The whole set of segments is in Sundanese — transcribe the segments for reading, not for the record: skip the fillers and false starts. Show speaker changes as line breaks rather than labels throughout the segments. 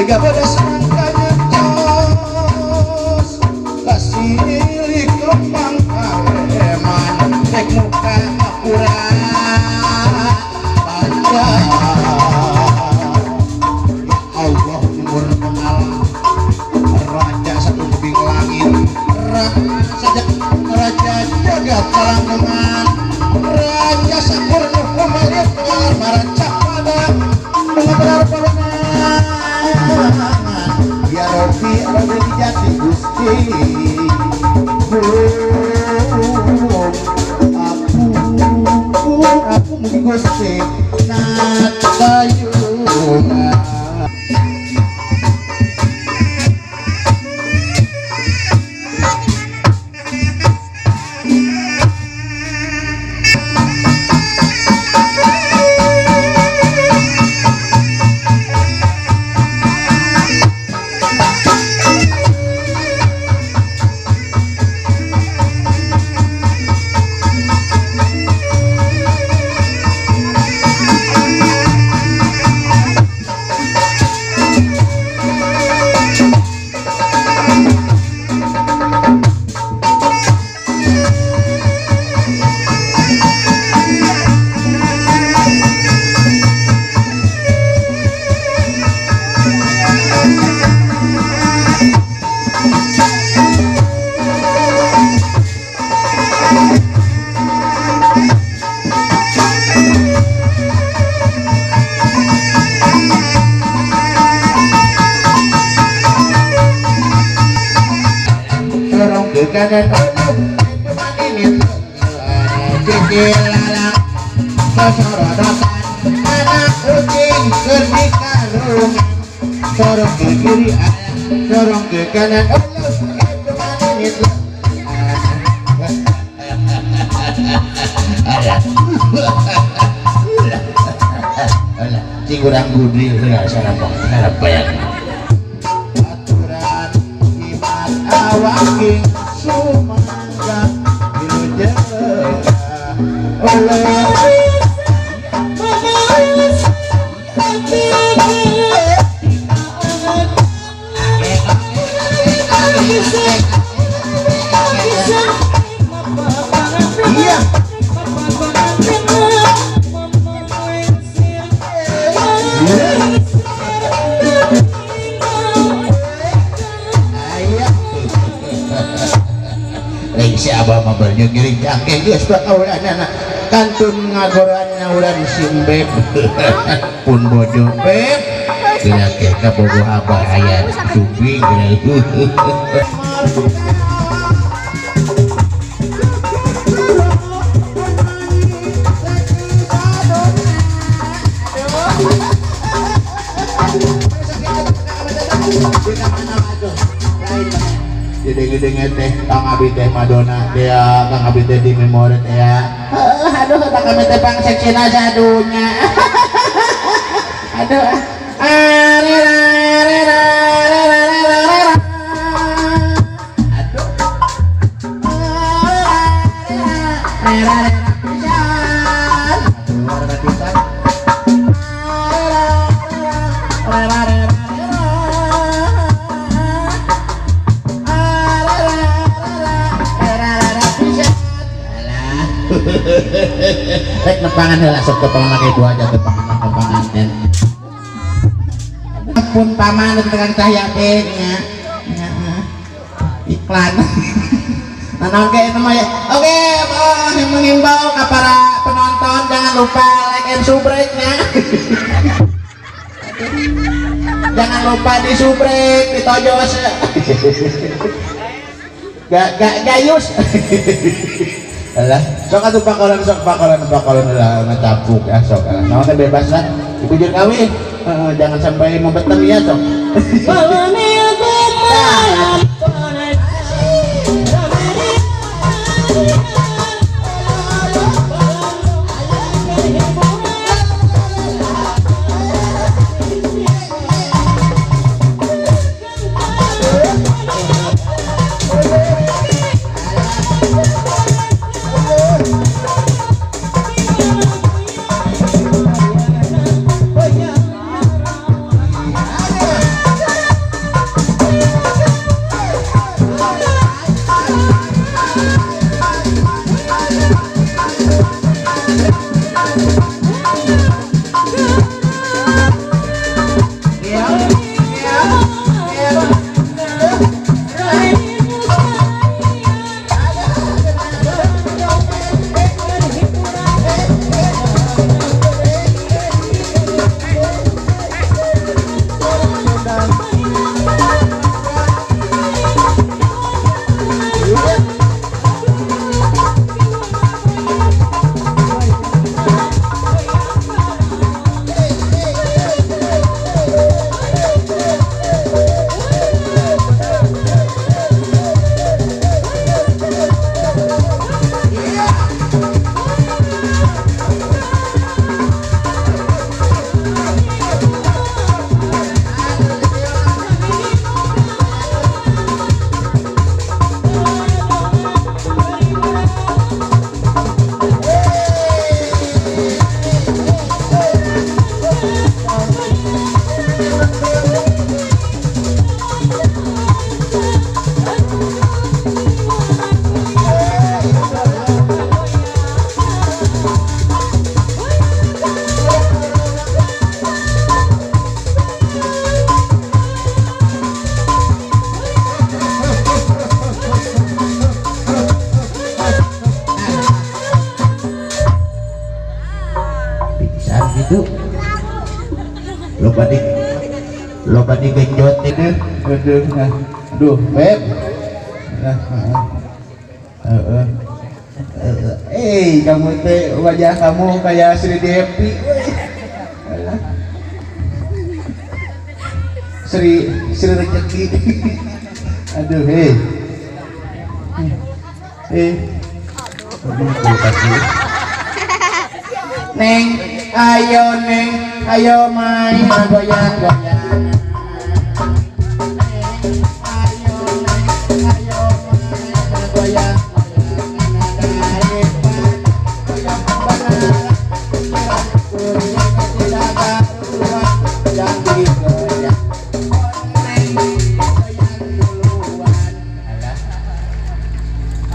Mega bodas kanyektos kasilik lempang kareman rek muka ngapura panjang. Ya Allah umur mengalah raja satu kubing langit raja jagat kalanggengan raja sakurnu kumalit maraca pada pengeterar pawenangan. Ya Rabbi Rabbi jati Gusti aku mugi Gusti natayuna. Kanan sorong ke kiri, sorong ke kanan. Cingurang gudri aturan iman awaking sumangga wilujeng oleh. Iya. Si abah mah bernyung-ngiring cangkeng geus anak kantun ngagoran ngawuran simbeb pun bojo beb geura ke ka bogo abah aya sumbing. Gede-gede teh Kang Abi teh Madonna dia Kang Abi teh di memori teh ya. Aduh kata kami teh pang seksina sadunya. Aduh. Aduh. Rek nepangan heula sok tepangan make dua aja tepangan tepangan. Pun paman dengan cahaya teh nya. Iklan. Nah, naon ke itu mah ya. Oke, mengimbau ke para penonton jangan lupa like and subscribe nya. Jangan lupa di subscribe, ditojos. Gak gayus. Alah, sok atuh pakolan sok pakolan pakolan lah ngecapuk ya sok. Naon teh bebas lah. Dibujur kawin. Jangan sampai membeteng ya sok. Loba digenjot itu. Aduh, nah. Duh, Beb. Nah, heeh. Kamu teh wajah kamu kayak Sri Devi. Sri Sri rezeki. Aduh, hei. Neng, ayo neng, ayo main goyang-goyang. Neng, ayo neng, ayo main goyang.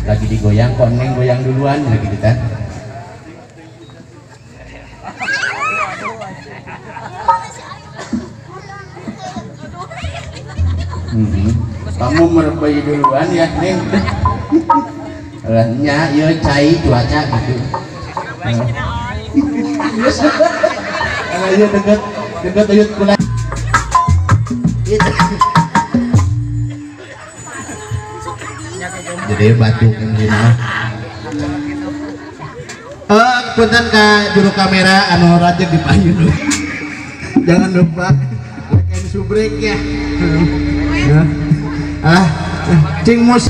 Lagi digoyang kok neng goyang duluan lagi kita. Kamu merebay duluan ya neng. Alahnya ya cai cuaca gitu. Ayo deket deket uyut kula. Jadi batuk ini mah. Punten ka juru kamera anu rajin di payun. Jangan lupa like and subrek ya. Ah, cing mus.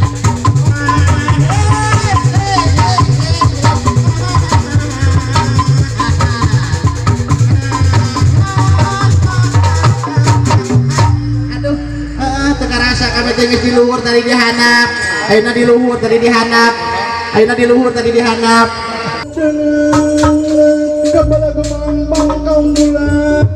Aduh, teu karasa kami teh geus di luhur tadi dihanap. Ayeuna di luhur tadi dihanap. Ayeuna di luhur tadi dihanap.
Kepala kemambang kaum bulan.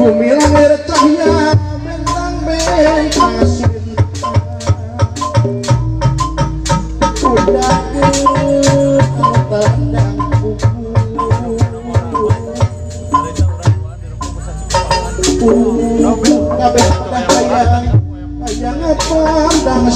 Bumi langit cahya bentang bentang sinta. Udah tandang buku. Kabeh hayang hayang pandang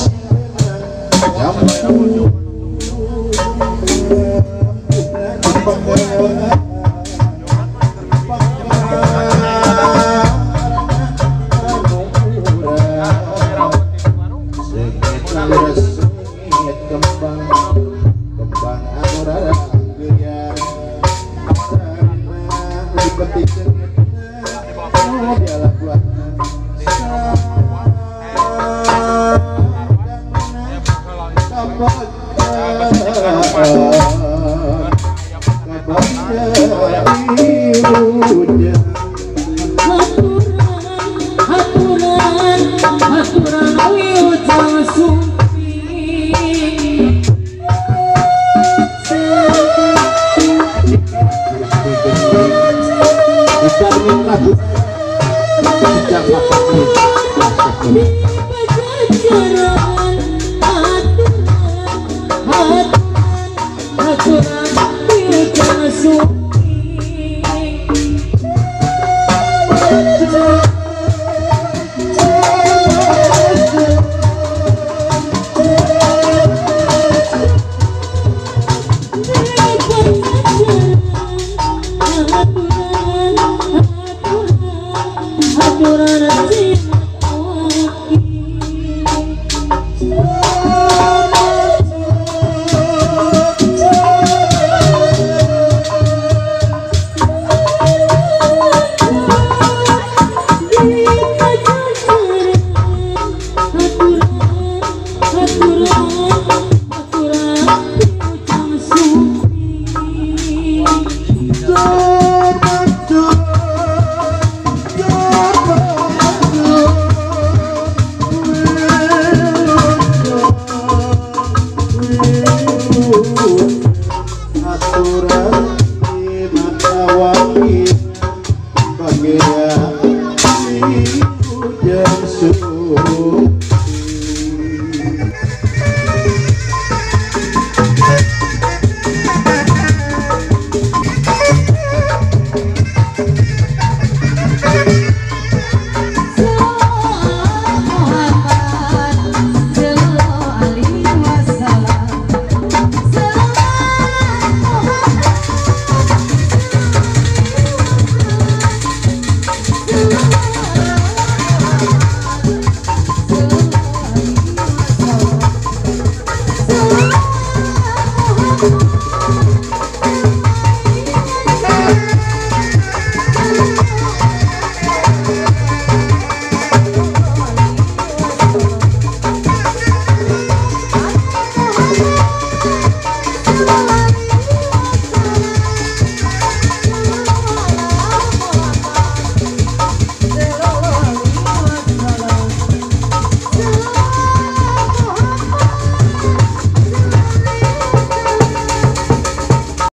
Oh,